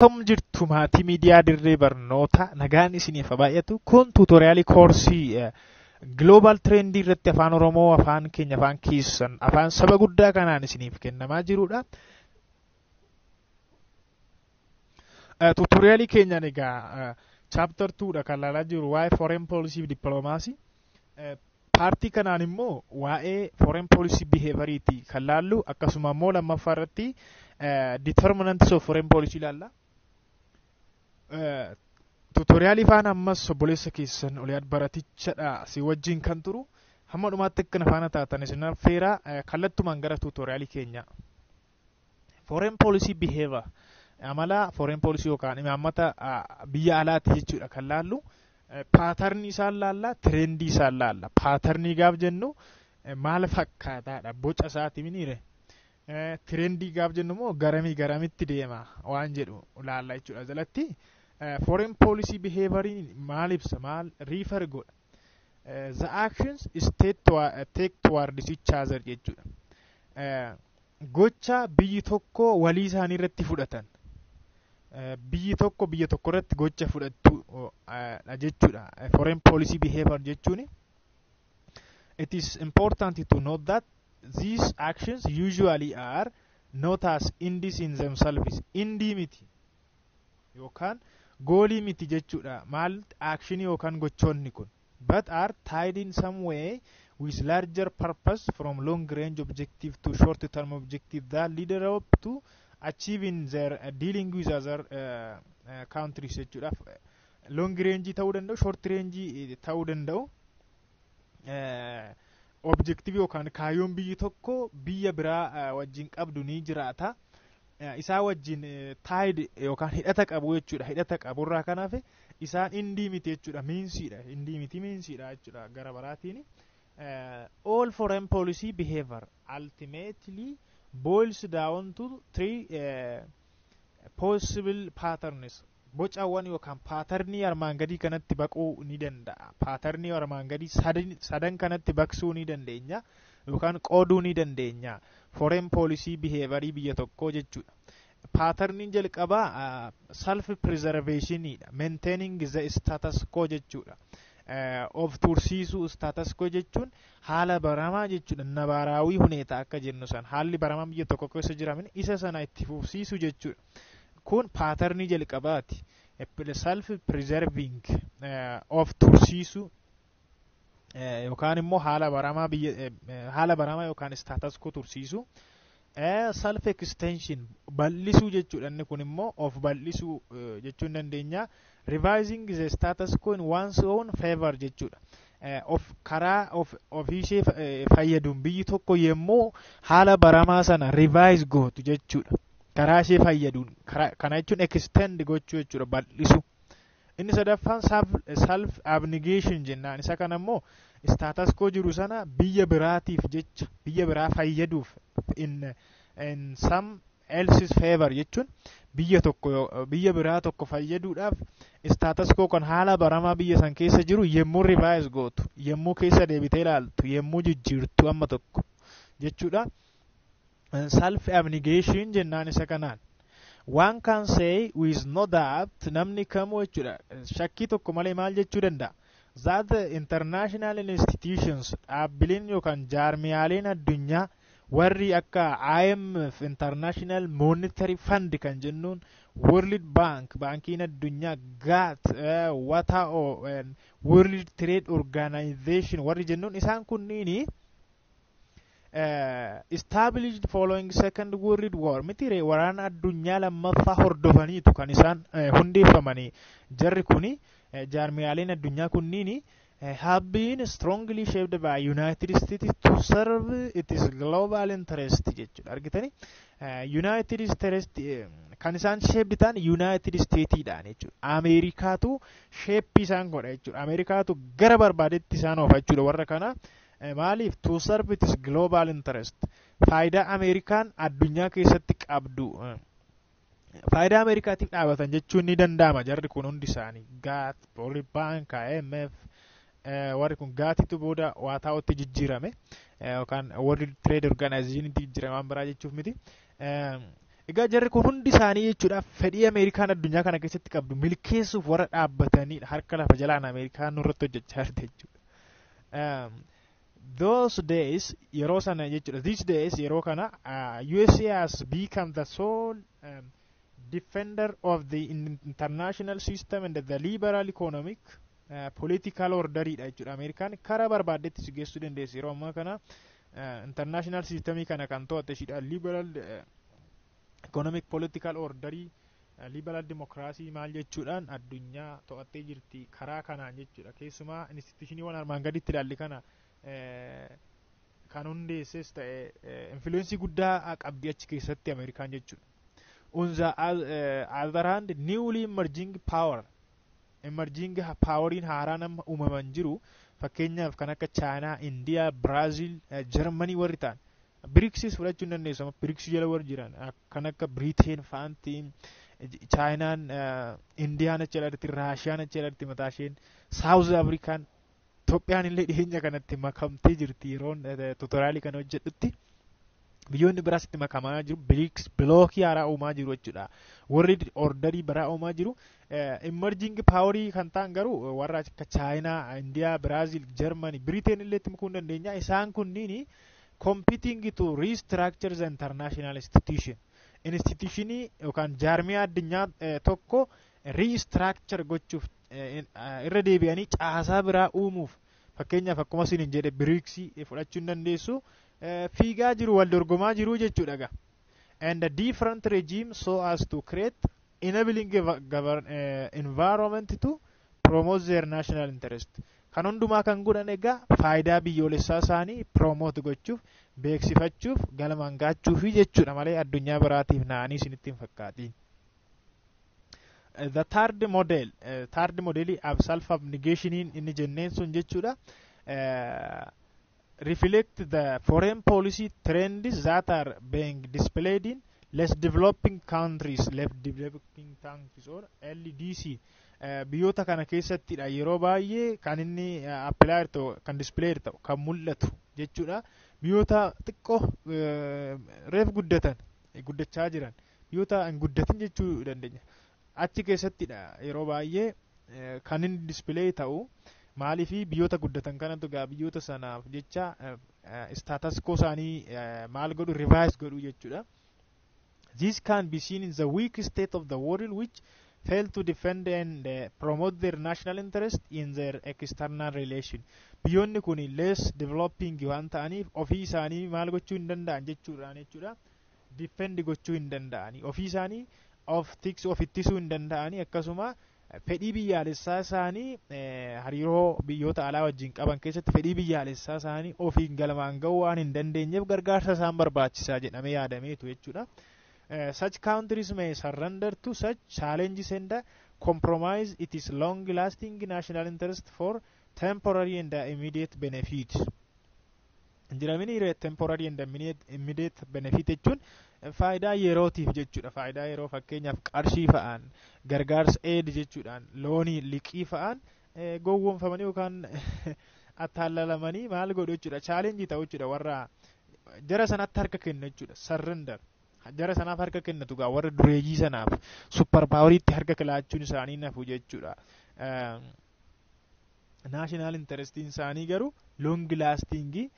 Akkam jirtu maatii miidiyaa dirree barnoota? Nagaan isiniif baay'atu. Kun tutorialii koorsii Global Trendii irratti Afaan Oromoo, afaan keenya, afaan keessan, afaan saba guddaa kanaan isiniif kennamaa jirudha. Tutorialii keenyaan egaa chapter 2 dha kan ilaalaa jiru, waa'ee foreign policy fi diplomacy. Partii kanaan immoo waa'ee foreign policy behavioriiti kan laallu, akkasuma immoo lammaffaa irratti determinants of foreign policy ilaalla. Tutorialii faana ammas obboleessa keessan Oliyaad Baratichadha si wajjin kan turu. Hamma dhumaatti akka na faana taatan isin affeera. Kallattumaan gara tutorialii keenya. Foreign policy behavior, amala foreign policy yookaan imaammata biyya alaati jechuudha kan laallu. Patternii isaan laalla, trendii isaan laalla. Patternii gaaf jennu maal fakkaataadha? Boca isaati miniire. Trendii gaaf jennu immoo garamii garamitti deema waan jedhu laalla jechuudha jalatti. Foreign policy behavioriin maal ibsa, maal refer godha? The actions state take towards each other jechuudha. Gocha biyyi tokko walii isaanii irratti fudhatan. Biyyi tokko biyya tokko irratti gocha fudhattu jechuudha. Foreign policy behavior jechuun, it is important to note that these actions usually are not as ends in themselves. Endii miti yookaan goalii miti jechuudha. Maal actionii yookaan gochoonni kun? But are tied in some way with larger purpose, from long range objective to short term objective, that lead up to achieving their dealing with other countries jechuudha. Long range ta'uu danda'u, short range ta'uu danda'u. Objective yookaan kaayyoon biyyi tokko biyya biraa wajjin qabdu ni jiraata. Isaa wajjin tied yookaan hidhata qabu jechuudha. Hidhata qaburraa kanaaf isaan endii miti jechuudha. Meansiidha. Endii miti, meansiidha jechuudha gara biraatiin. All foreign policy behavior ultimately boils down to three possible patterns. Bocawwan yookaan patternii armaan gadii kanatti baquu ni danda'a. Patternii armaan gadii sadan kanatti baqsuu ni dandeenya yookaan qooduu ni dandeenya. Foreign policy behaviorii biyya tokkoo jechuudha. Patterniin jalqabaa self preservationidha. Maintaining the status quo jechuudha. Of tursiisuu. Status quo jechuun haala baramaa jechuudha. ነባራዊ ሁኔታ akka jennu san, haalli baramaa biyya tokko keessa jiramin isa sana itti fufsiisu jechuudha. Kun patternii jalqabaati. Self preserving, of tursiisuu yookaan immoo haala baramaa biyya, haala baramaa yookaan status quo tursiisuu. Self extension, bal'isuu jechuudha. Inni kun immoo of bal'isuu jechuu dandeenya. Revising the status quo in one's own favor jechuudha. Of karaa of ofiishee fayyaduun biyyi tokko yemmuu haala baramaa sana revise gootu jechuudha. Karaa ishee fayyaduun, kana jechuun extend gochuu jechuudha, bal'isu. Inni sadaffaan self abnegation jennaan. Isa kana immoo status quo jiru sana biyya biraatiif jecha, biyya biraa fayyaduuf, in some else's favor jechuun biyya tokko, biyya biraa tokko fayyaduudhaaf status quo kan haala baramaa biyya san keessa jiru yemmuu revise gootu, yemmuu keessa deebitee ilaaltu, yemmuu jijjiirtu amma tokko jechuudha. Self abnegation jennaan isa kanaan. One can say with no doubt, namni kamuu jechuudha shakkii tokko malee maal jechuu danda'a? That international institutions, dhaabbileen yookaan jaarmiyaaleen addunyaa warri akka IMF, International Monetary Fund kan jennuun, World Bank, baankiin addunyaa, GATT, WTO, World Trade Organization warri jennuun, isaan kunniini established following Second World War miti, waraana addunyaa lammaffaa hordofaniitu kan isaan hundeeffamanii. Jarri kuni, jaarmiyaaleen addunyaa kunniini, have been strongly shaped by United States to serve its global interest jechuudha. Argitanii, United States kan isaan shaped ta'an United Statesiidhaan jechuudha. Ameerikaatu shape isaan godha jechuudha. Ameerikaatu gara barbaadetti isaan oofa jechuudha warra kana. Maaliif? To serve its global interest, faayidaa Ameerikaan addunyaa keessatti qabdu, faayidaa Ameerikaatiif dhaabatan jechuun ni danda'ama. Jarri kun hundi isaanii, GATT, World Bank, IMF, warri kun, GATTitu booda WTOtti jijjiirame yookaan World Trade Organization jijjiirame, waan biraa jechuuf miti. Egaa jarri kun hundi isaanii jechuudha fedhii Ameerikaan addunyaa kana keessatti qabdu milkeessuuf warra dhaabbatanidha. Harka lafa jalaan Ameerikaan nurratti hojjechaa jirti jechuudha. Those days, yeroo sana jechuudha, these days, yeroo kana, USA has become the sole defender of the international system and the liberal economic political orderidha jechuudha. Ameerikaan karaa barbaaddetti si geessuu dandeessi. Yeroo ammaa kana international systemii kana kan to'atte ishiidha. Liberal economic political orderii, liberal democracy maal jechuudhaan addunyaa to'attee jirti karaa kanaan jechuudha. Keessumaa institutioniiwwan armaan gaditti ilaalli kana kan hundeesses ta'e influenceii guddaa qabdi achi keessatti Ameerikaan jechuudha. On the other hand, newly emerging power, emerging poweriin haaraa nama uumaman jiru, fakkeenyaaf kan akka Chaayinaa, Indiyaa, Biraazil, Jarmanii warri ta'an, BRICSis fudhachuu hin dandeessu. BRICS jala warri jiran kan akka Biriteen fa'aanti, Chaayinaan, Indiyaan achi jalatti, Raashiyaan achi jalatti mataa isheen, South Afrikaan, Itoophiyaan illee dhiyeenya kanatti makamtee jirti. Yeroon tutorialii kana hojjedhutti biyyoonni biraas itti makamaa jiru. BRICS blocii haaraa uumaa jiru jechuudha. Warri orderii biraa uumaa jiru. Emerging powerii kan ta'an garuu warra akka Chaayinaa, Indiyaa, Biraazil, Jarmanii, Biriteen illee itti makuu hin dandeenya. Isaan kunniin competing to restructure the international institution, institutionii yookaan jaarmiyaa addunyaa tokko restructure gochuuf, irra deebi'anii caasaa biraa uumuuf, fakkeenyaaf akkuma isin jedhe BRICSii fudhachuu hin dandeessu, fiigaa jiru, wal dorgomaa jiru jechuudha gaa. And a different regime so as to create enabling environment to promote their national interest. Kan hundumaa kan godhan egaa faayidaa biyyoolessaa isaanii promote gochuuf, beeksifachuuf, galmaan gaachuufi jechuudha malee addunyaa biraatiif na'anii isinitti hin fakkaatiin. The third model, third model of self abnegation inni jenneen sun jechuudha, reflect the foreign policy trends that are being displayed in less developing countries, less developing countries or LDC. Biyyoota kana keessattidha yeroo baay'ee kan inni apply ta'u, kan display ta'u, kan mul'atu jechuudha. Biyyoota xiqqoo reef guddatan, guddachaa jiran, biyyoota hin guddatin jechuu dandeenya, achi keessattidha yeroo baay'ee kan inni display ta'u. Maaliifi? Biyyoota guddatan kanatu gaa biyyoota sanaaf jecha status quo isaanii maal godhu, revise godhu jechuudha. This can be seen in the weak state of the world which fail to defend and promote their national interest in their external relation. Biyyoonni kun less developing waan ta'aniif ofii isaanii maal gochuu hin danda'an jechuudha. Defend gochuu hin danda'ani. Ofii isaanii of tiksuu, of ittisuu hin danda'ani. Akkasuma fedhii biyyaalessaa isaanii, hariiroo biyyoota alaa wajjin qaban keessatti fedhii biyyaalessaa isaanii ofiin galmaan ga'uu waan hin dandeenyeef gargaarsa isaan barbaachisaa jedhamee yaadameetu jechuudha. Such countries may surrender to such challenges and compromise its long lasting national interest for temporary and immediate benefit. Jiramini temporary and immediate benefit jechuun faayidaa yerootiif jechuudha. Faayidaa yeroo, fakkeenyaaf qarshii fa'aan, gargaarsa aid jechuudhaan, loanii, liqii fa'aan gowwoomfamanii yookaan attaallalamanii maal godhu jechuudha. Challengeii ta'u jechuudha, warra jara sanatti harka kennu jechuudha. Surrender. Jara sanaaf harka kennatu gaa, warra dureeyyii sanaaf, super poweriitti harka laachuun isaanii nafu jechuudha. National interestiin isaanii garuu, long lastingii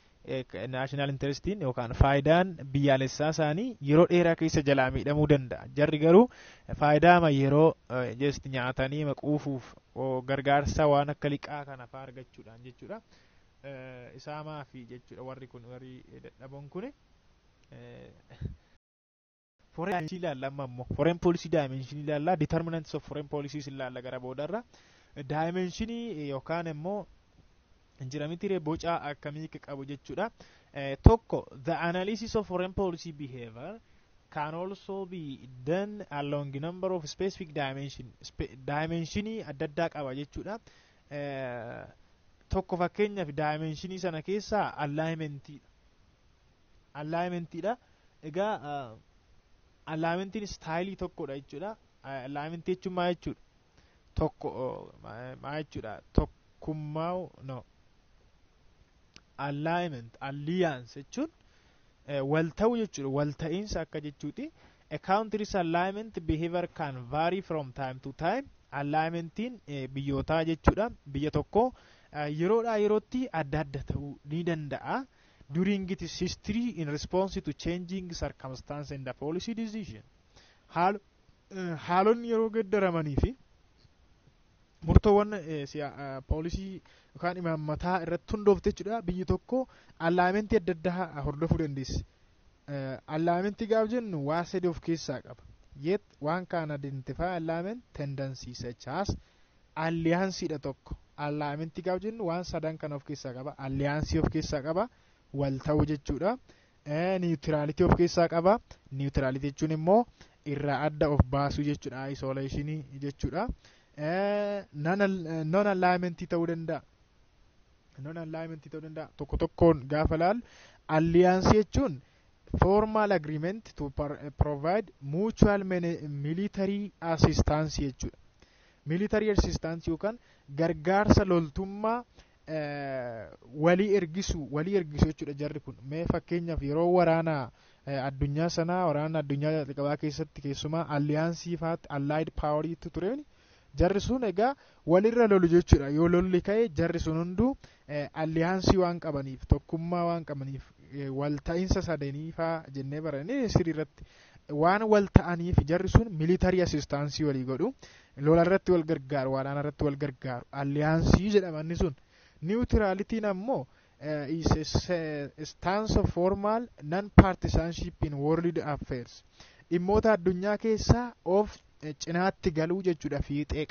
national interestiin yookaan faayidaan biyyaalessaa isaanii yeroo dheeraa keessa jalaa miidhamuu danda'a. Jarri garuu faayidaama yeroo just nyaatanii maquufuuf gargaarsa waan akka liqaa kana fa'aa argachuudhaan jechuudha. Isaamaa fi jechuudha warri kun, warri dadhaboon kun. Foreign ilaalla amma immoo, foreign policy dimension ilaalla, determinants of foreign policies ilaalla gara boodarra. Dimensionii yookaan immoo jiramiti boca akkamii akka qabu jechuudha. Tokko, the analysis of foreign policy behavior can also be done along a number of specific dimension. Dimensionii adda addaa qaba jechuudha. Tokko, fakkeenyaaf, dimensionii sana keessaa alignmentiidha. Alignmentiidha. Egaa alignmentiin styleii tokkodha jechuudha. Alignmentii jechuun maal jechuudha? Tokko maal jechuudha? Tokkummaa, no. Alignment, alliance jechuun wal ta'uu jechuudha. Wal ta'iinsa akka jechuuti. A country's alignment behavior can vary from time to time. Alignmentiin biyyootaa jechuudha. Biyya tokko yeroodhaa yerootti adda adda ta'uu ni danda'a. During its history in response to changing circumstance and the policy decision. Haalonni yeroo geeddaramanii fi murtoowwan policy yookaan imaammataa irratti hundoofte jechuudha, biyyi tokko alignmentii adda addaa hordofuu dandeessi. Alignmentii gaaf jennu waa sadi of keessaa qaba. Yet one can identify alignment tendencies such as allianceiidha tokko. Alignmentii gaaf jennu waan sadan kana of keessaa qaba. Allianceii of keessaa qaba. Wal ta'uu jechuudha. Neutrality of keessaa qaba. Neutrality jechuun immoo irraa adda of baasuu jechuudha. Isolationii jechuudha. Non alignmentii ta'uu danda'a. Non alignmentii ta'uu danda'a. Tokko tokkoon gaafa laalu, allianceii jechuun formal agreement to provide mutual military assistance jechuudha. Military assistance yookaan gargaarsa loltummaa walii ergisu jechuudha jarri kun. Mee fakkeenyaaf, yeroo waraana addunyaa sanaa, waraana addunyaa jalqabaa keessatti keessumaa allianceii faatti allied poweriitu tureen. Jarri sun egaa walirra lolu jechuudha. Yoo lolli ka'e, jarri sun hunduu allianceii waan qabaniif, tokkummaa waan qabaniif, walta'iinsa sadanii faa jennee barannee sirriirratti waan wal ta'aniif, jarri sun military assistanceii walii godhu, lola irratti wal gargaaru, waraana irratti wal gargaaru, allianceii jedhama inni sun. Neutralityn ammoo is a stance of formal non partisanship in world affairs, dhimmoota addunyaa keessaa of cinaatti galuu jechuudha. Fiixee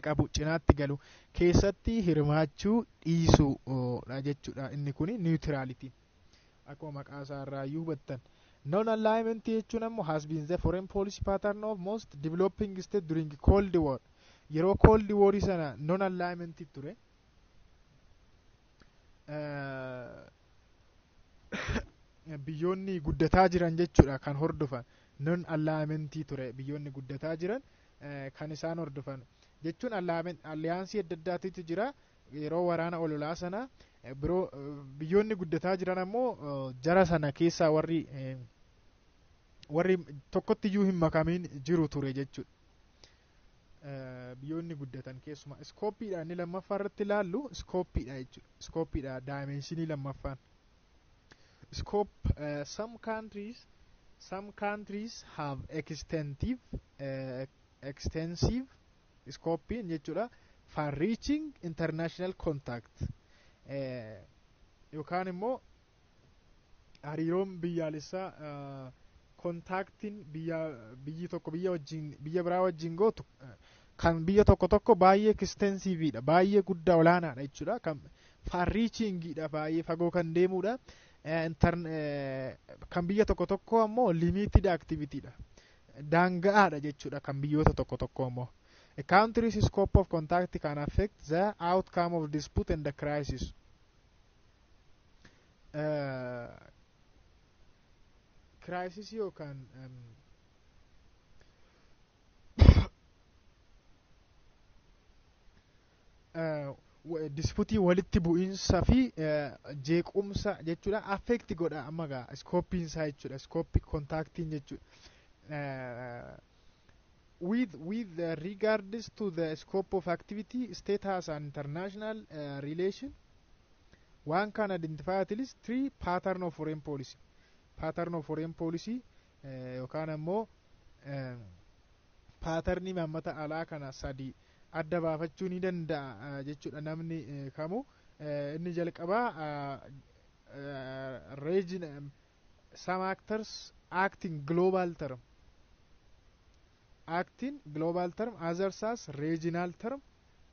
qabu, cinaatti galu, keessatti hirmaachuu dhiisuudha jechuudha. Inni kun neutrality akkuma maqaa isaa irraa iyyuu hubattan. Non alignment jechuun ammoo has been the foreign policy pattern of most developing state during Cold War. Yeroo Cold War sana non alignment ture. Biyyoonni guddataa jiran jechuudha kan hordofan non alignmentii ture. Biyyoonni guddataa jiran kan isaan hordofan jechuun allianceii adda addaatitu jira. Yeroo waraana ololaa sana biroo biyyoonni guddataa jiran ammoo jara sana keessaa warri tokkotti iyyuu hin makamiin jiru ture jechuudha. Biyyoonni guddatan keessumaa scopeiidha. Inni lammaffaa irratti ilaallu scopeiidha jechuudha. Scopeiidha dimensionii lammaffaan. Scope: some countries have extensive scope jechuudha, far reaching international contact yookaan immoo hariiroon biyyaalessaa, contactiin biyya biyyi tokko biyya wajjin, biyya biraa wajjin gootu kan biyya tokko tokko baay'ee extensiveiidha, baay'ee guddaa, olaanaadha jechuudha, kan far reachingiidha, baay'ee fagoo kan deemudha. Kan biyya tokko tokko ammoo limited activityidha, daanga'aadha jechuudha kan biyyoota tokko tokko ammoo. A country's scope of contact can affect the outcome of dispute and the crisis. Crisis yookaan disputeii, walitti bu'iinsa fi jeequmsa jechuudha, affect godha amma gaa scopeiin isaa jechuudha, scopeii contactiin jechuudha. With regards to the scope of activity state has an international relation, one can identify at least three pattern of foreign policy. Pattern of foreign policy yookaan ammoo patternii imaammata alaa kana sadi adda baafachuu ni danda'a jechuudha namni kamu. Inni jalqabaa region. Some actors act in global term, acting global term, others as regional term.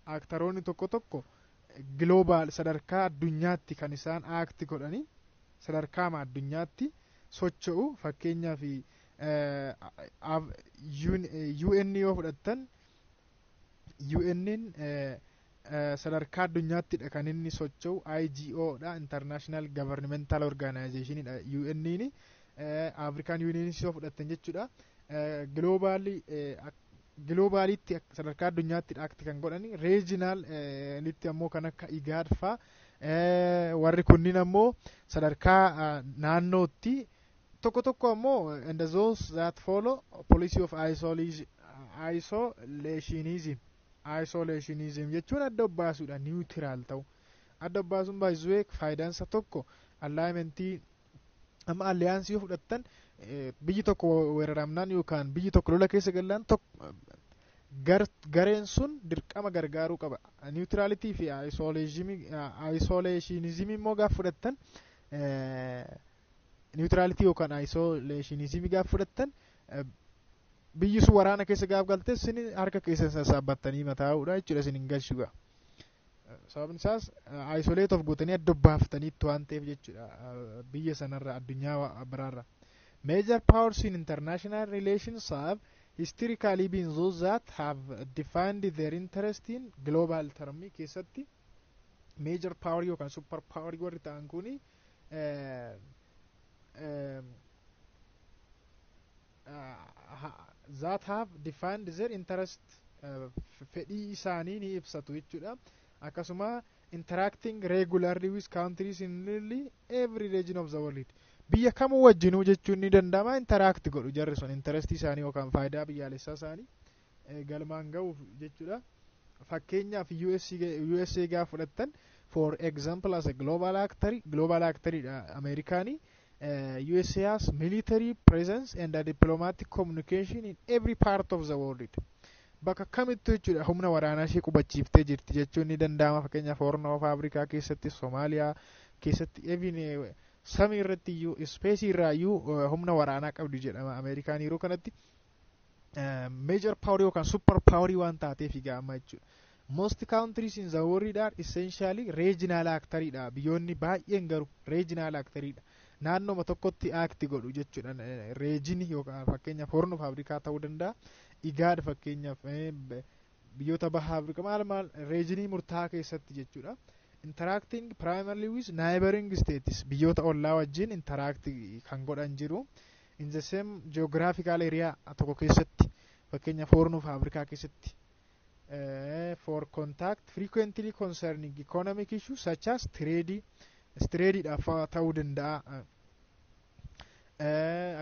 Actoroonni tokko tokko global, sadarkaa addunyaatti kan isaan act godhanii, sadarkaama addunyaatti socho'u. Fakkeenyaaf, UN yoo fudhattan, UN'n sadarkaa addunyaаттidha kan inni socho'u. IGO dha, International Governmental Organization dha UN'n. African Union yoo fudhattan jechuudha, globalitti, sadarkaa addunyaatti act kan godhani. Regional litti ammoo kan akka IGAD faa, warri kunniin ammoo sadarkaa naannootti Tokko tokko ammoo, and those that follow policy of isolationism. Isolationism jechuun adda of baasuudha, neutral ta'u. Adda of baasuun baay'isuu faayidaansa tokko alignmentii. Amma alliance yoo fudhattan, biyyi tokko weeraramnaan yookaan biyyi tokko lola keessa gallaan, tokko gareen sun dirqama gargaaruu qaba. Neutrality fi isolationism immoo gaaf fudhattan, neutrality yookaan isolationism gaaf fudhattan, biyyi sun waraana keessa gaaf galte isin harka keessa sassaabbattanii mataa'uudha jechuudha, isin hin galchu. Sababni isaas isolate of gootanii adda baaftaniitti waan ta'eef jechuudha, biyya sanarra, addunyaa biraarra. Major powers in international relations have historically been those that have defined their interest in global term keessatti. Major power yookaan super power warri ta'an kuni that have defined their interest, fedhii isaanii ni ibsatu jechuudha. Akkasuma interacting regularly with countries in nearly every region of the world, biyya kamuu wajjinuu jechuun ni danda'ama interact godhu jarri sun, interest isaanii yookaan faayidaa biyyaalessaa isaanii galmaan ga'uuf jechuudha. Fakkeenyaaf USA gaafa fudhattan, for example, as a global actor, global actor dha Ameerikaanii. USA has military presence and a diplomatic communication in every part of the world. Bakka kamittuu jechuudha humna waraanaa ishee qubachiiftee jirti jechuun ni danda'ama. Fakkeenyaaf Horn of Africa keessatti, Somaaliyaa keessatti, even samii irratti iyyuu, space irraa iyyuu humna waraanaa qabdi jedhama. Ameerikaan yeroo kanatti major power yookaan super power waan taateef egaa amma jechuudha. Most countries in the world are essentially regional actoridha. Biyyoonni baay'een garuu regional actoridha. Naannoma tokkotti act godhu jechuudha. Region yookaan fakkeenyaaf Horn of Africa ta'uu danda'a. IGAD fakkeenyaaf biyyoota baha Afrikaa, maal maal, regionii murtaa'aa keessatti jechuudha. Interacting primarily with neighboring states, biyyoota ollaa wajjin interact kan godhan jiru. In the same geographical area tokko keessatti, fakkeenyaaf Horn of Africa keessatti. For contact frequently concerning economic issues such as trade, tradeidhaaf ta'uu danda'a.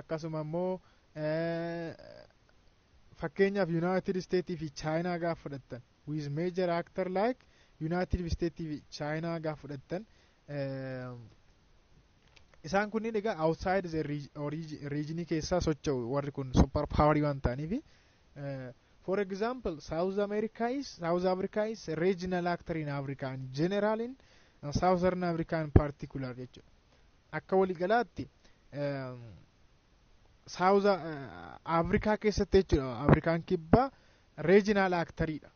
Akkasuma immoo fakkeenyaaf United States fi China gaaf fudhattan, with major actor like United States fi China gaaf fudhattan, isaan kunniin egaa outside the region keessaa socho'u, warri kun super power waan ta'aniif. For example, South Africa is a regional actor in Africa in general, in Southern Africa in particular jechuudha. Akka waliigalaatti South Africa keessatti jechuudha, Afrikaan Kibbaa regional actoridha.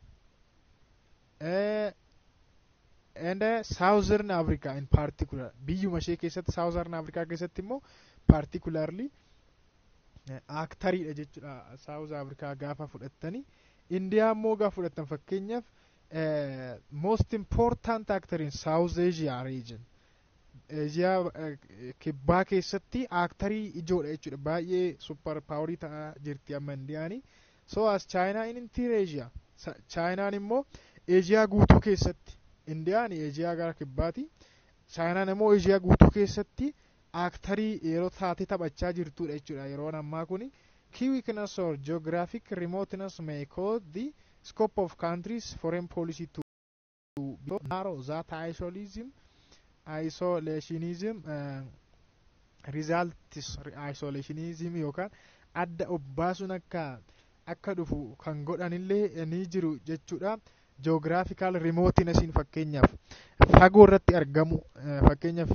And Southern Africa in particular, biyyuma ishee keessatti, Southern Africa keessatti immoo particularly actoridha jechuudha South Africa gaafa fudhattani. Indiyaa immoo gaafa fudhattan, fakkeenyaaf, most important actor in South Asia region, Eeshiyaa Kibbaa keessatti actorii ijoodha jechuudha. Baay'ee super powerii ta'aa jirti amma Indiyaani. So as China in interior Asia, Chaayinaan immoo Eeshiyaa guutuu keessatti. Indiyaan Eeshiyaa gara kibbaati, Chaayinaan immoo Eeshiyaa guutuu keessatti actorii yeroo taatee taphachaa jirtudha jechuudha yeroon ammaa kuni. Key weakness or geographic remoteness may cause the scope of countries' foreign policy to be narrow that isolationism results. Isolationism yookaan adda obbaasuun akka dhufu kan godhanillee ni jiru jechuudha. Geographical remotenessiin fakkeenyaaf fagoo irratti argamu, fakkeenyaaf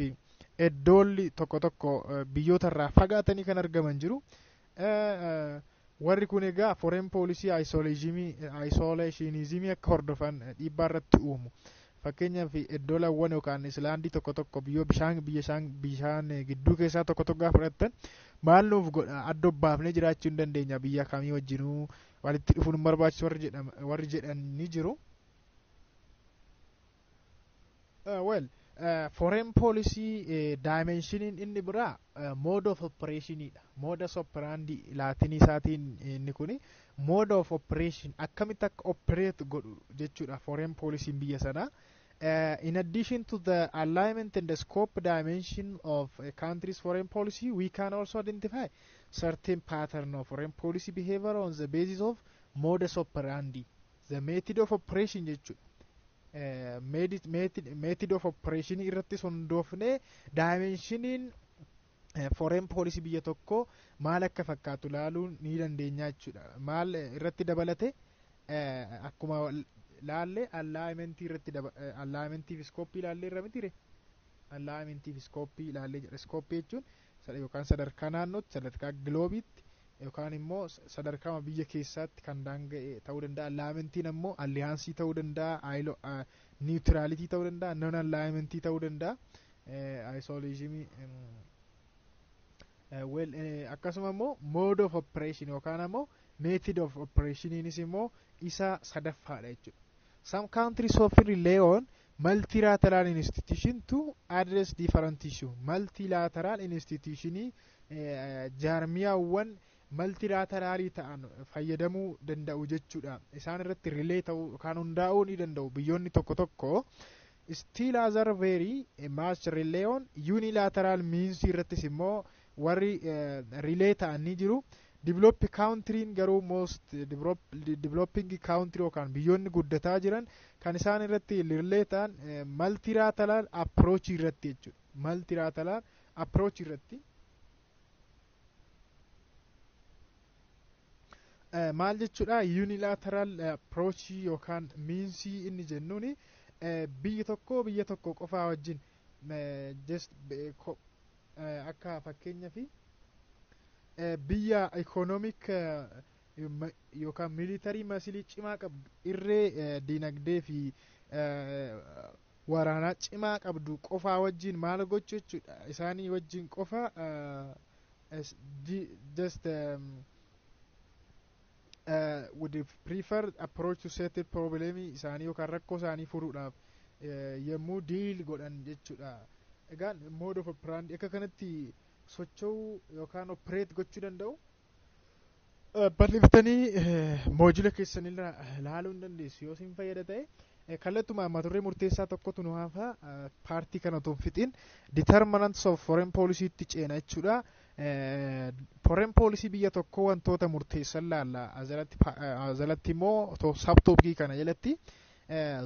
iddoolli tokko tokko biyyoota irraa fagaatanii kan argaman jiru. Warri kun egaa foreign policy isolationismii akka hordofan dhiibbaa irratti uumu. Fakkeenyaaf iddoolawwan yookaan islandii tokko tokko, biyyoo bishaan, biyya bishaan gidduu keessaa tokko tokko gaafa fudhattan, maal nuuf godha, adda baafnee jiraachuu hin dandeenya, biyya kamii wajjinuu walitti dhufuun hin barbaachisu warri jedhan ni jiru. Well, foreign policy dimensioniin inni biraa mode of operationidha. Modus operandi Laatinii isaatiin inni kuni mode of operation, akkamitti akka operate godhu jechuudha foreign policy biyya sanaa. In addition to the alignment and the scope dimension of a country's foreign policy, we can also identify certain pattern of foreign policy behavior on the basis of modus operandi, the method of operation jechuudha. Method of operation irratti hundoofnee dimensioniin foreign policy biyya tokko maal akka fakkaatu laaluu ni dandeenya jechuudha. Maal irratti dabalate? Akkuma laalle alignmentii irratti, alignmentii fi scopeii laallee irra mitire, alignmentii fi scopeii laallee jedha. Scopeii jechuun yookaan sadarkaa naannootti, sadarkaa globeiitti yookaan immoo sadarkaa biyya keessaatti kan daanga'e ta'uu danda'a. Alignmentiin ammoo allianceii ta'uu danda'a, neutrality ta'uu danda'a, non alignmentii ta'uu danda'a, isolationismii. Well, akkasuma immoo mode of operation yookaan ammoo method of operationiinis immoo isa sadaffaadha jechuudha. Some countries often rely on multilateral institution to address different issue. Multilateral institutionii, jaarmiyaawwan multilateralii ta'an fayyadamuu danda'u jechuudha. Isaan irratti rely ta'uu yookaan hundaa'uu ni danda'u biyyoonni tokko tokko. Still other very much rely on unilateral means irrattis immoo warri rely ta'an ni jiru. Develop countryin garuu, most developing country yookaan biyyoonni guddataa jiran kan isaan irratti rely ta'an multilateral approach irratti jechuudha. Multilateral approach irratti. Maal jechuudha unilateral approach yookaan meansii inni jennuuni? Biyyi tokko biyya tokko qofaa wajjin, just akka fakkeenyaa fi biyya economic yookaan military muscleii cimaa qabdu, irree dinagdee fi waraanaa cimaa qabdu qofaa wajjin maal gochuu jechuudha? Isaanii wajjin qofa just would prefer approach to settle problem isaanii yookaan rakkoo isaanii furuudhaaf yommuu deal godhan jechuudha. Egaan mode of operandi akka kanatti socho'uu yookaan operate gochuu danda'u. Bal'iftanii module keessanirra ilaaluu hin dandeessu yoo isin fayyada ta'e. Kallattumaan mata duree murteessaa tokkotu nu hafa. Partii kana otoo hin fixin determinants of foreign policy tti ceena jechuudha. Foreign policy biyya tokkoo wantoota murteessan laalla. Jalatti immoo subtopicii kana jalatti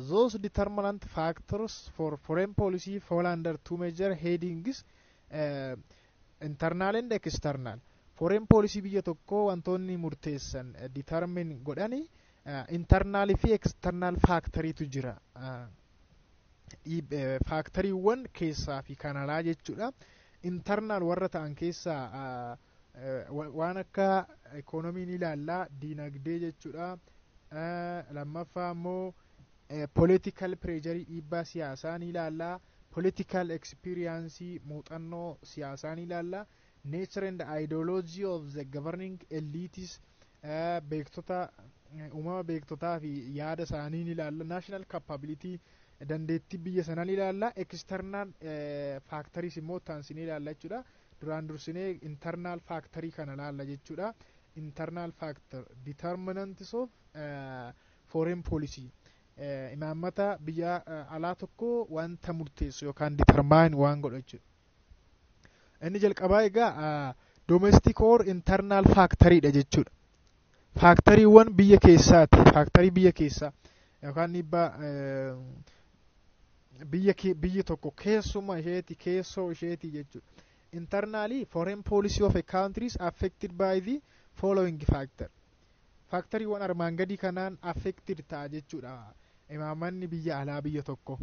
those determinant factors for foreign policy fall under two major headings, internal and external. Foreign policy biyya tokkoo wantoonni murteessan, determine godhani, internal fi external factoriitu jira. Factoriiwwan keessaa fi kan alaa jechuudha. Internal warra ta'an keessaa waan akka economyii ni ilaallaa, diinagdee jechuudha. Lammaffaa immoo political pressureii, dhiibbaa siyaasaa ni ilaallaa. Political experience, muuxannoo siyaasaa ni ilaallaa. Nature and ideology of the governing elites, beektota, uumama beektotaa fi yaada isaanii ni ilaalla. National capability, dandeettii biyya sanaa ni ilaalla. External factories immoo taansinee ilaalla jechuudha. Duraan dursinee internal factorii kana ilaalla jechuudha. Internal factor determinants of foreign policy, imaammata biyya alaa tokko wanta murteessu yookaan determine waan godhu jechuudha. Inni jalqabaa egaa domestic or internal factoriidha jechuudha. Factoriiwwan biyya keessaati. Factorii biyya keessaa yookaan dhiibbaa biyya biyyi tokko keessuma isheeti, keessoo isheeti jechuudha. Internally, foreign policy of a country is affected by the following factor. Factoriiwwan armaan gadii kanaan affected ta'a jechuudha imaammanni biyya alaa biyya tokko.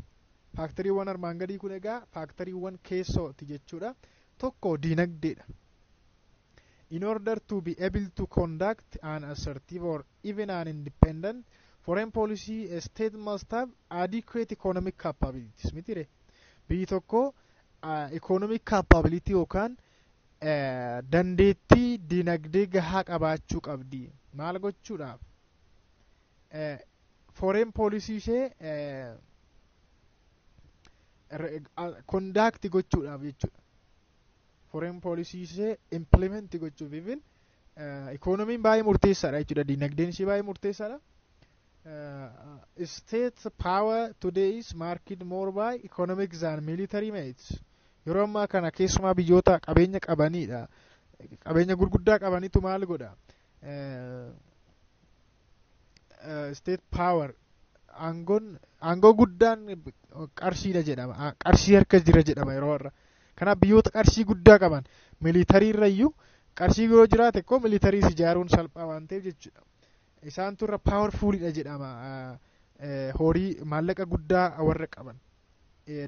Factoriiwwan armaan gadii kun egaa factoriiwwan keessooti jechuudha. Tokko diinagdeedha. In order to be able to conduct an assertive or even an independent foreign policy, a state must have adequate economic capabilities. Mitire, biyyi tokko economic capability yookaan dandeettii dinagdee gahaa qabaachuu qabdi. Maal gochuudhaaf? Foreign policy ishee conduct gochuudhaaf jechuudha. Foreign policy ishee implement gochuuf even economyn baay'ee murteessaadha jechuudha. Dinagdeen ishee baay'ee murteessaadha. State power today is marked more by economic than military might. Yeroo ammaa kana keessumaa biyyoota qabeenya qabanidha, qabeenya gurguddaa qabanitu maal godha? State power, aangoon, aangoo guddaan qarshiidha jedhama, qarshii harka jira jedhama yeroo har'a. Kanaaf biyyoota qarshii guddaa qaban, military irrayyuu qarshii yoo jiraate koo military ijaaruun salphaa waan ta'eef jechuudha. Isaantu irra powerfulidha jedhama, horii maallaqa guddaa warra qaban,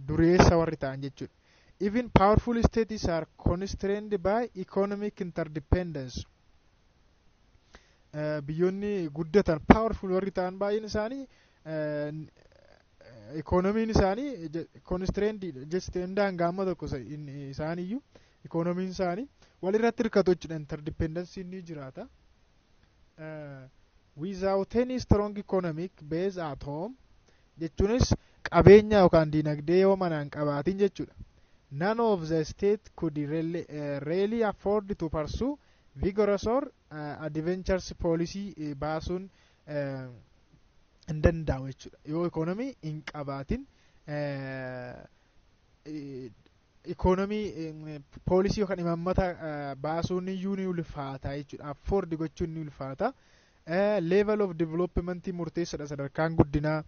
dureessa warri ta'an jechuudha. Even powerful states are constrained by economic interdependence. Biyyoonni guddatan, powerful warri ta'an, baay'een isaanii ikoonomiin isaanii constrained jechuun daangaa tokko isaaniiyyuu ikoonomiin isaanii walirratti hirkatu jechuudha. Interdependence ni jiraata. Without any strong economic base at home jechuunis qabeenya yookaan dinagdee yoo manaan qabaatin jechuudha. None of the state could really afford to pursue vigorous or adventurous policy baasuun hin danda'amu jechuudha. Yoo ikoonomii hin qabaatin, ikoonomii policy yookaan imaammata baasuun iyyuu ni ulfaata jechuudha. Afford gochuun ni ulfaata. Level of development murteessadha, sadarkaan guddinaa.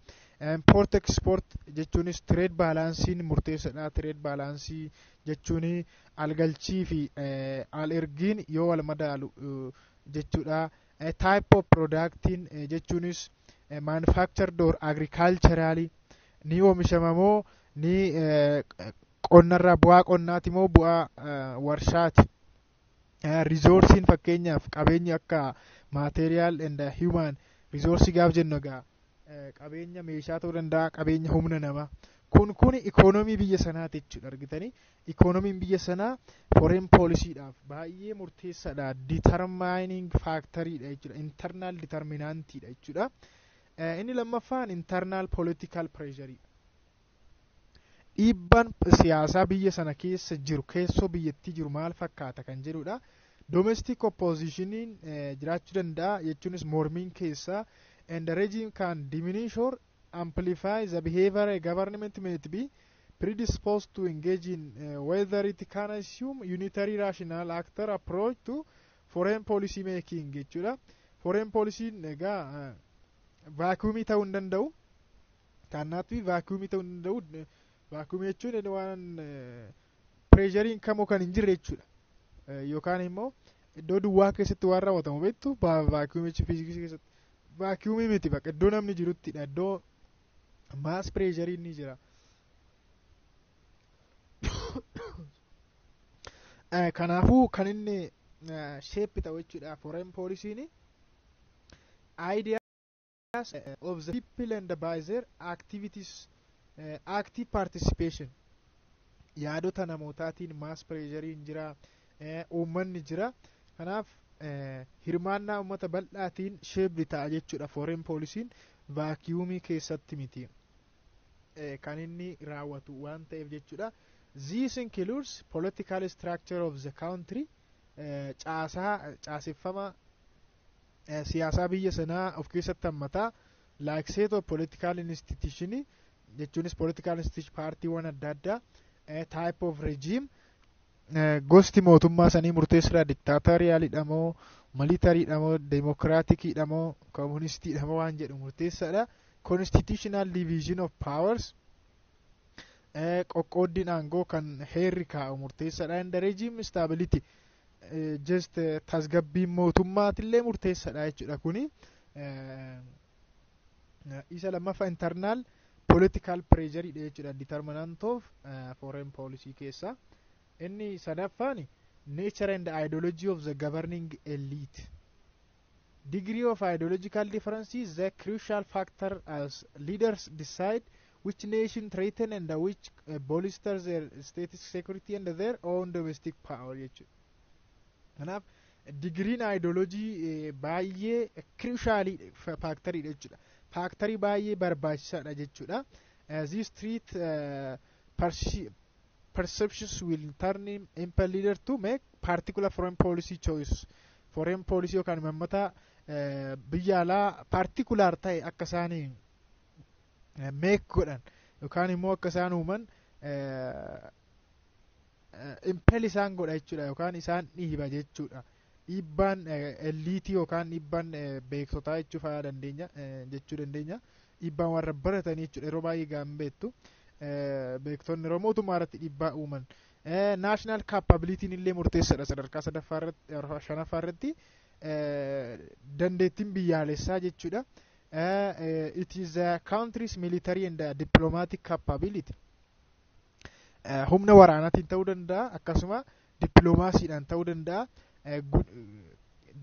Import export jechuunis trade balanceiin murteessadha. Trade balance jechuun algalchii fi al ergiin yoo wal madaalu jechuudha. Type of productiin jechuunis manufactured or agriculturally ni oomishama moo ni qonnarraa, bu'aa qonnaati moo bu'aa warshaati. Resourceiin, fakkeenyaaf qabeenyi akka material and human resource gaaf jennu egaa qabeenya meeshaa ta'uu danda'a, qabeenya humna namaa. Kun ikoonomii biyya sanaati jechuudha. Argitanii, ikoonomiin biyya sanaa foreign policyidhaaf baay'ee murteessaadha, determining factoriidha jechuudha, internal determinantiidha jechuudha. Inni lammaffaan internal political pressure, dhiibbaan siyaasaa biyya sana keessa jiru, keessoo biyyattii jiru maal fakkaata kan jedhudha. Domestic oppositioniin jiraachuu danda'a, jechuunis mormiin keessaa, and the regime can diminish or amplify the behavior a government may be predisposed to engage in, whether it can assume unitary rational actor approach to foreign policy making jechuudha. Foreign policy egaa vacuumii ta'uu hin danda'u. Kanaaf vacuumii ta'uu hin danda'u. Vacuumii jechuun waan pressureiin kamuu kan hin jirre jechuudha. Yookaan immoo iddoo duwwaa keessatti waan raawwatamu beektu, vacuumii fiiziksii keessatti. Vacuumii miti, bakka iddoo namni jiruttidha, iddoo mass pressureiin ni jira. Kanaafuu kan inni shape ta'u jechuudha foreign policy'n ideas of the people and by their activities, active participation, yaadota namootaatiin mass pressureiin jira, uummanni jira. Kanaaf hirmaannaa uummata bal'aatiin shape ta'a jechuudha. Foreign policy'n vacuumii keessatti miti kan inni raawwatu waan ta'eef jechuudha. This includes political structure of the country, caasaa caaseffama siyaasaa biyya sanaa of keessatti hammataa, like set of political institution, jechuunis political institution, paartiiwwan adda addaa, type of regime, gosti mootummaa sanii murteessuudha, dictatorialidha moo militarydha moo democraticiidha moo communistiidha moo waan jedhu murteessaadha. Constitutional division of powers, qoqqooddiin aangoo kan heerri kaa'u murteessaadha. And regime stability, just tasgabbiin mootummaatillee murteessaadha jechuudha. Kuni isa lammaffaa internal political pressure jechuudha, determinant of foreign policy keessa. Inni sadaffaan nature and ideology of the governing elite. Degree of ideological difference is the crucial factor as leaders decide which nation threaten and which bolster their state security and their own domestic power jechuudha. Kanaaf degreein ideology baay'ee crucial factoriidha jechuudha. Factorii baay'ee barbaachisaadha jechuudha. These three perceptions will turn impel leader to make particular foreign policy choice. Foreign policy yookaan imaammata biyya alaa particular ta'e akka isaan make godhan yookaan immoo akka isaan uuman impel isaan godha jechuudha, yookaan isaan dhiiba jechuudha. Dhiibbaan elite yookaan dhiibbaan beektotaa jechuu fa'aa dandeenya, jechuu dandeenya. Dhiibbaan warra baratanii jechuudha. Yeroo baay'ee gaan beektu, beektonni yeroo mootummaa irratti dhiibbaa uuman. National capabilityn illee murteessaadha. Sadarkaa sadaffaa irratti, shanaffaa irratti, dandeettiin biyyaalessaa jechuudha. It is a country's military and diplomatic capability. Humna waraanaatiin ta'uu danda'a, akkasuma dippiloomaasiidhaan ta'uu danda'a.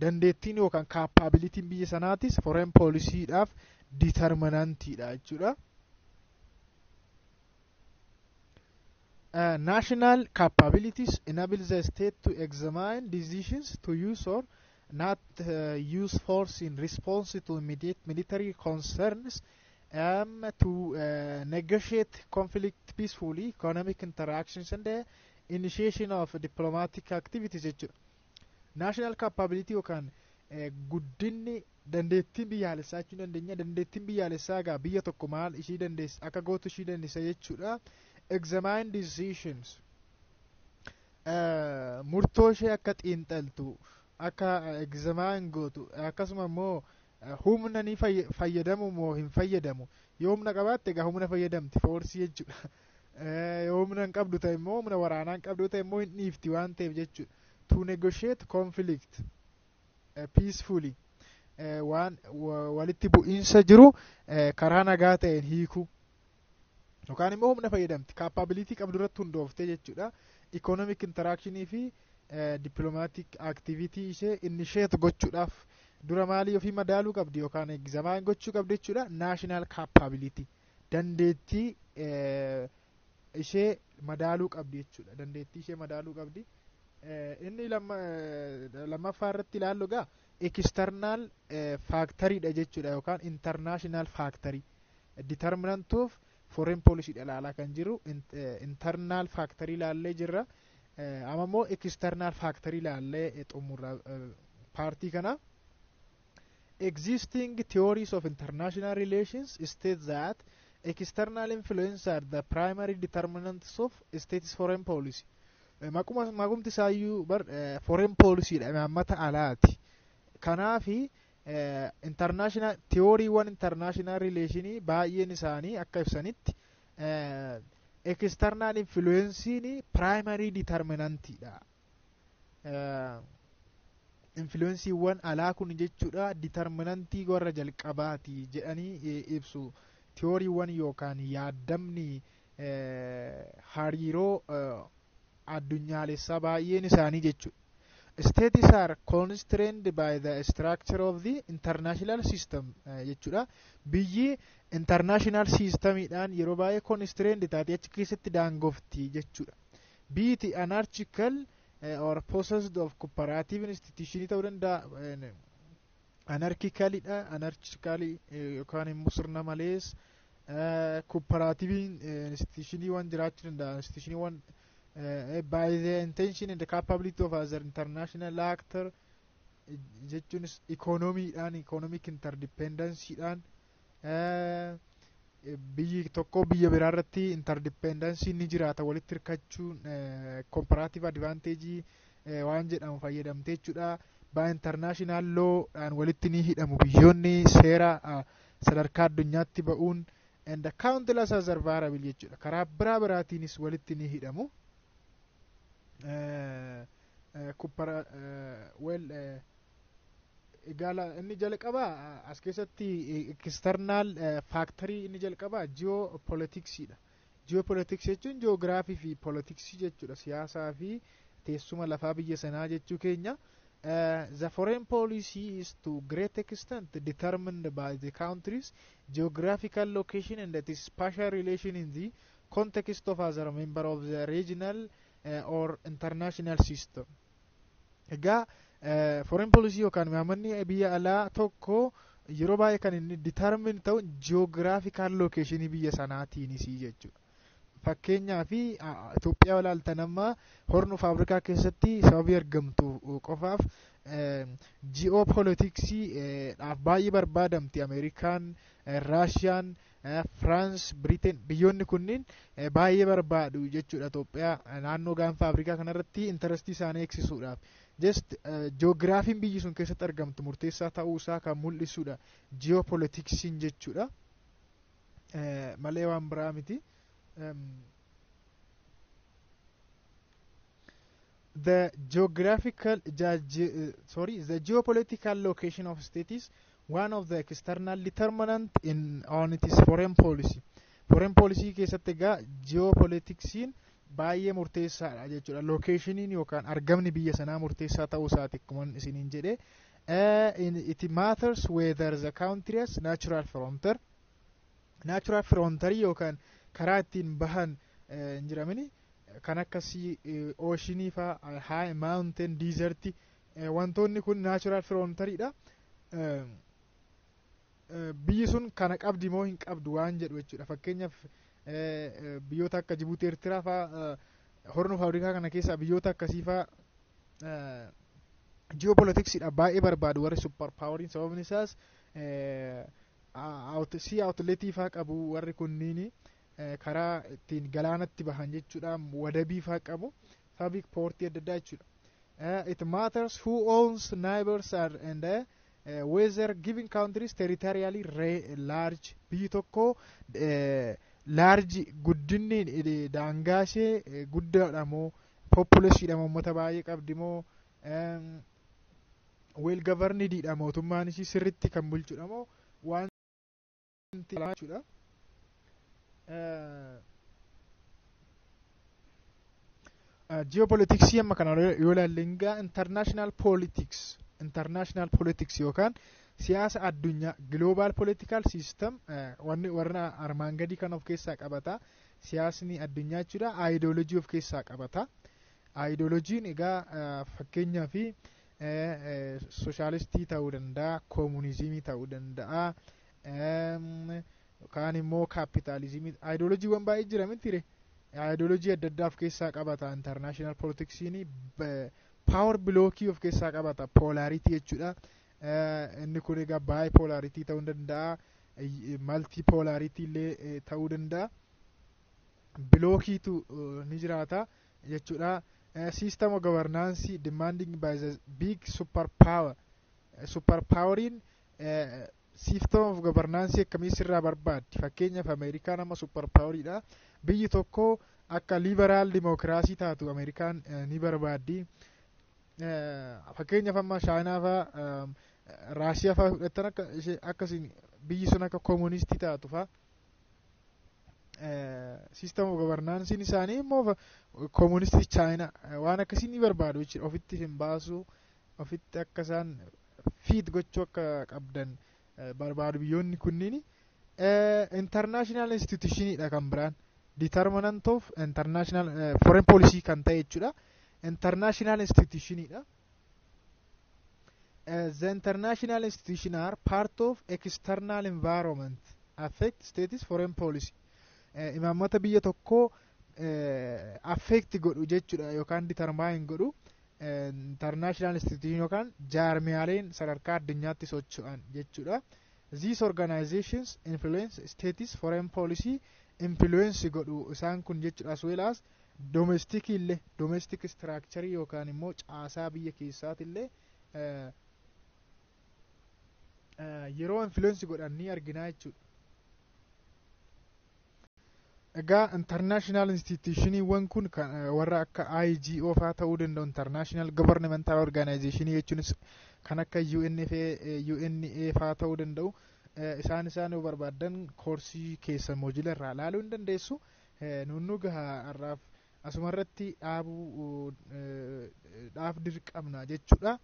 Dandeettiin yookaan capabilityn biyya sanaatis foreign policydhaaf determinantiidha jechuudha. National capabilities enable the state to examine decisions to use or not use force in response to immediate military concerns, to negotiate conflict peacefully, economic interactions and the initiation of diplomatic activities jechuudha. National capability yookaan guddinni dandeettiin biyyaalessaa jechuu dandeenya. Dandeettiin biyyaalessaa egaa biyya tokko maal ishii dandeessa, akka gootu ishii dandeessa jechuudha. Examine decisions, murtoo ishee akka xiinxaltu, akka examine gootu, akkasuma immoo humna ni fayyadamu moo hin fayyadamu. Yoo humna qabaatte egaa humna fayyadamti, force jechuudha. Yoo humna hin qabdu ta'e immoo, humna waraanaa hin qabdu ta'e immoo, hin dhiifti waan ta'eef jechuudha. To negotiate conflict peacefully, waan walitti bu'iinsa jiru karaa nagaa ta'een hiikuu yookaan immoo humna fayyadamti, capability qabdu irratti hundooftee jechuudha. Economic interactionii fi diplomatic activity ishee initiate gochuudhaaf dura maalii ofii madaaluu qabdi yookaan examine gochuu qabdi jechuudha? National capability, dandeettii ishee madaaluu qabdi jechuudha. Dandeettii ishee madaaluu qabdi. Inni lammaffaa irratti ilaallu egaa external factoriidha jechuudha, yookaan international factorii determinant of foreign policy ilaalaa kan jiru. Internal factorii ilaallee jirra, amma immoo external factorii ilaallee xumurra partii kana. Existing theories of international relations state that external influence are the primary determinants of state's foreign policy. Maquma maqumti isaayyuu bar foreign policy dha, imaammata alaati. Kanaafi international theoryiiwwan international relationii baay'een isaanii akka ibsanitti external influencein primary determinantidha. Influenceiiwwan alaa kun jechuudha determinantii warra jalqabaati jedhanii ibsu, theoryiiwwan yookaan yaaddamni hariiroo addunyaalessaa baay'een isaanii jechuudha. States are constrained by the structure of the international system jechuudha. Biyyi international systemidhaan yeroo baay'ee constrained taate, achi keessatti daangofti jechuudha. Biyyi anarchical or possessed of cooperative institution ta'uu danda'a. Anarchicalidha. Anarchically yookaan immoo sirna malees cooperative institutioniiwwan jiraachuu danda'a. Institutioniiwwan by the intention and the capability of other international actor jechuunis economiidhaan, economic interdependencyidhaan biyyi tokko biyya biraa irratti interdependency ni jiraata, walitti hirkachuun, comparative advantage waan jedhamu fayyadamte jechuudha. By international lawdhaan walitti ni hidhamu biyyoonni, seera sadarkaa addunyaatti ba'uun, and countless other variable jechuudha. Karaa biraa biraatiinis walitti ni hidhamu. Well, egaa inni jalqabaa as keessatti external factorii inni jalqabaa geopoliticsiidha. Geopolitics jechuun jiyoogiraafii fi politicsii jechuudha, siyaasaa fi teessuma lafaa biyya sanaa jechuu keenya. The foreign policy is to great extent determined by the country's geographical location and its spatial relation in the context of other member of the regional or international system. Egaa foreign policy yookaan imaammanni biyya alaa tokko yeroo baay'ee kan inni determine ta'u geographical location biyya sanaatiinis jechuudha. Fakkeenyaa fi Itoophiyaa ilaaltan, amma Horn of Afrikaa keessatti sababii argamtu qofaaf ji'oopolitiksii dhaaf baay'ee barbaadamti. Ameerikaan, Raashiyaan, Firaans, Biriteen, biyyoonni kunniin baay'ee barbaadu jechuudha Itoophiyaa naannoo Gaanfa Afrikaa kanarratti interestii isaanii eegsisuudhaaf. Just ji'oogiraafiin biyyi sun keessatti argamtu murteessaa ta'uu isaa kan mul'isudha ji'oopolitiksiin jechuudha malee waan biraa miti. The geographical, sorry, the geopolitical location of state is one of the external determinant in on its foreign policy. Foreign policy keessatti egaa geopolitiksiin baay'ee murteessaadha jechuudha. Locationiin yookaan argamni biyya sanaa murteessaa ta'uu isaati, akkuma isiniin jedhe. It matters whether the country has natural frontier, natural frontier yookaan karaa ittiin bahan hin jiramini, kan akkasii oceanii faa, high mountain, desert, wantoonni kun natural frontieridha. Biyyi sun kana qabdi moo hin qabdu waan jedhu jechuudha. Fakkeenyaaf, biyyoota akka Jibuutii, Eertiraa faa, Horn of Afrikaa kana keessaa biyyoota akkasii faa ji'oopolitiksiidha baay'ee barbaadu warri super poweriin. Sababni isaas sea outletii faa qabu warri kunniini, karaa ittiin galaanatti bahan jechuudha, wadabii faa qabu, sababii portii adda addaa jechuudha. It matters who owns neighbors are and whether given countries territorially large, biyyi tokko large, guddinni daangaa ishee guddaadha moo, populationdha moo, uummata baay'ee qabdi moo, well governedidha, mootummaan ishii sirritti kan bulchudha moo waan jechuudha. Geopoliticsii amma kana yoo ilaalle egaa, international politics yookaan siyaasa addunyaa, global political system, wanni warra armaan gadii kan of keessaa qabata. Siyaasni addunyaa jechuudha ideology of keessaa qabata. Ideologiin egaa fakkeenyaa fi sooshaalistii ta'uu danda'a, koomunizimii ta'uu danda'a, yookaan immoo kaapitaalizimii. Ideolojiiwwan baay'ee jira miti? Ideolojii adda addaa of keessaa qabata. International politicsiin power blockii of keessaa qabata, polarity jechuudha. Inni kun egaa bipolarity ta'uu danda'a, multipolarity illee ta'uu danda'a. Blockiitu ni jiraata jechuudha. System of governance demanding by the big super power, super poweriin system of governance akkamii sirraa barbaaddi? Fakkeenyaaf, Ameerikaan amma super poweriidha. Biyyi tokko akka liberal democracy taatu Ameerikaan ni barbaaddi. Fakkeenyaaf, amma Chaayinaa faa, Raashiyaa faa fudhattan, akka akkasiin biyyi sun akka koomunistii taatu faa, system of governanceiin isaanii immoo koomunistii Chaayinaa waan akkasii ni barbaadu jechuudha. Ofitti hin baasu, ofitti akka isaan fit gochuu akka qabdan barbaadu biyyoonni kunniin. International institutionidha kan biraan determinant of international foreign policy kan ta'e jechuudha. International institutionidha. The international institution are part of external environment affect states foreign policy. Imaammata biyya tokkoo affect godhu jechuudha yookaan determine godhu international institution yookaan jaarmiyaaleen sadarkaa addunyaatti socho'an jechuudha. These organizations influence states foreign policy, influence godhu isaan kun jechuudha, as well as domestic illee, domestic structure yookaan immoo caasaa biyya keessaati illee yeroo influence godhan ni arginaa jechuudha. Egaa international institutioniiwwan kun warra akka IGO faa ta'uu danda'u. International governmental organization jechuunis kan akka UNFA, UNA faa ta'uu danda'u. Isaan yoo barbaadan koorsii keessa module irraa ilaaluu hin dandeessu. Nunnu gahaa, har'aaf asuma irratti dhaabuu dhaaf dirqamna jechuudha.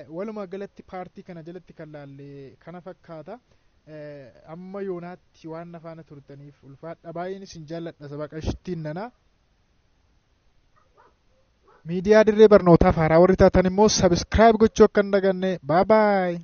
Walumaa galatti partii kana jalatti kan laalle kana fakkaata. Amma yoonaatti waan na faana turtaniif ulfaadha, baay'een isin jaalladha. Saba qashittiin nana miidiyaa dirree barnootaaf haaraa warri taatan immoo subscribe gochuu akka hin daganne. Bye bye.